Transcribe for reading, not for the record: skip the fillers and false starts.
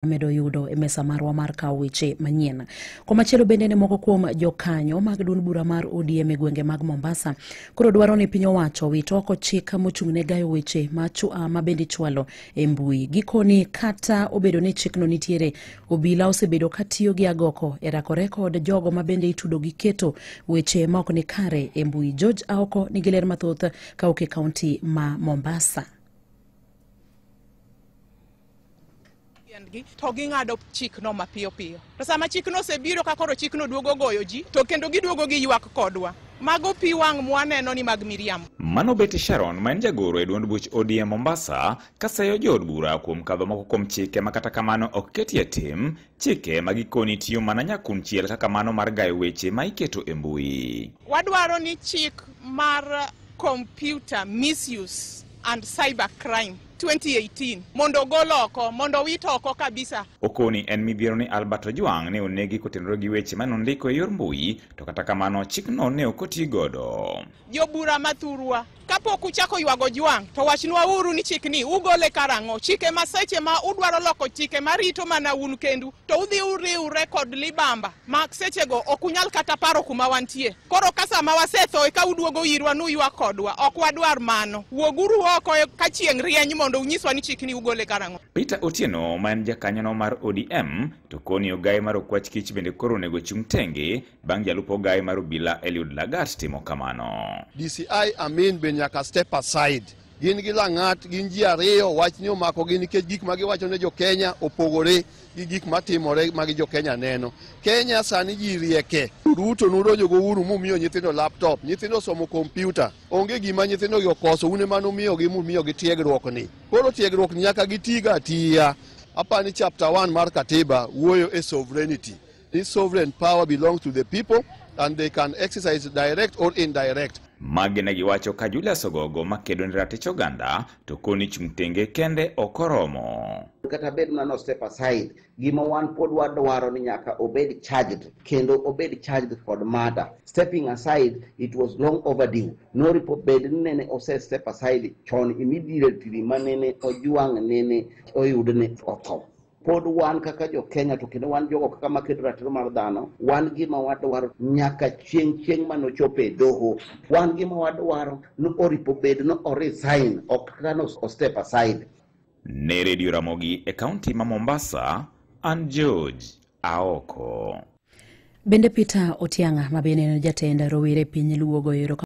Medo yudo e mesa marwa mar kawo weche manyien. Komachielo bende ne moko kuom jokanyo mag duond bura mar ODM e gwenge mag Mombasa koro dwaro ni piny owacho wit oko chik mochung' ne gayo weche ma bende ichwalo e mbui. Gikoni kata obedo ni chikno nitiere, obila osebedo katiyo gi agoko e rakore kod jogo ma bende itudo gi keto weche ma ok ni kare e mbui. George Aoko nigi ler mathoth kawuok e kaunti ma Mombasa. To ging'ado chikno mapiyo piyo. To sama chikno osebiro ka koro chikno duogo goyo ji, to kendo giduogo giywak kodwa. Mago pi wang' mwaneno ni mag miriambo. Mano Betty Sharon ma en jagoro e duond buch ODM Mombasa kaseyo jood bura kuom kadho moko kuom chike ma kata kamano ok ketie tim, chike ma gikoni tiyo mana nyakunchiel kaka mano mar gayo weche ma iketo e mbui. Wadwaro ni chik mar computer misuse and cyber crime 2018 mondo ogol oko, mondo owit oko kabisa. Okoni en midhiero ni Albert Ojwang' ne onegi kotenore gi weche mane ondiko e yor mbui, to kata kamano chikno ne ok oti godo. Jobura mathurwa, kapok uchako ywago Ojwang' to wachnwa uru ni chikni ugole karang'o? Chike ma seche ma udwaro loko chike marito mana un kendu, to udhi uriwre kod libamba ma sechego ok unyal kata paro kuma wantie. Koro ka sama wasetho eka uduogo irwa nuywak kodwa, ok wadwar mano. Wuoguru oko ka chieng' rieny mondo unyiswa ni chikni ugole karang'o. Peter Otieno ma en jakanyono mar ODM to koni ogaye mar okwach kich bende koro onego chung' tenge bang' jalup ogaye mar obila Eliud Lagat timo kamano. DCI Amin be nyaka step aside. Gin gi Lang'at, gin ji ariyo, wach ni omakogi nikech gik ma giwacho ne jo Kenya opogore gi gik matimore ma gi jo Kenya neno. Kenya sani ji rieke. Ruto nudonjo go uru mumiyo nyithindo laptop, nyithindo somo kompyuta. Onge gima nyithindo gi okoso, un ema numiyogi mumiyogi tiegruok ni. Koro tiegruok ni nyaka gitiga atiya. Apani chapter 1 mar katiba wuoyo e sovereignty. This sovereign power belongs to the people and they can exercise direct or indirect. Magi ne giwacho ka Julius Ogogo makedo ne ratich oganda to koni chung' tenge kende ok oromo. Kata bed mana no step aside, gima wan pod wadwaro ni nyaka obed charged, kendo obed charged kod murder. Stepping aside, it was long overdue. Noripo bed ni nene ose step aside chon immediately manene Ojwang' nene oyud ni otho. Pod wan kaka jo Kenya to kendo wan jogo kaka maketo ratiro mar dhano, wan gima wadwaro nyaka chieng' manochopo e doho. Wan gima wadwaro ni oripo bed no o resign, ok kata no o step aside. Ne Radio Ramogi e kaunti ma Mombasa, an George Aoko. Bende Peter Otiang'a ma bende en jatend rowere piny Luo goyo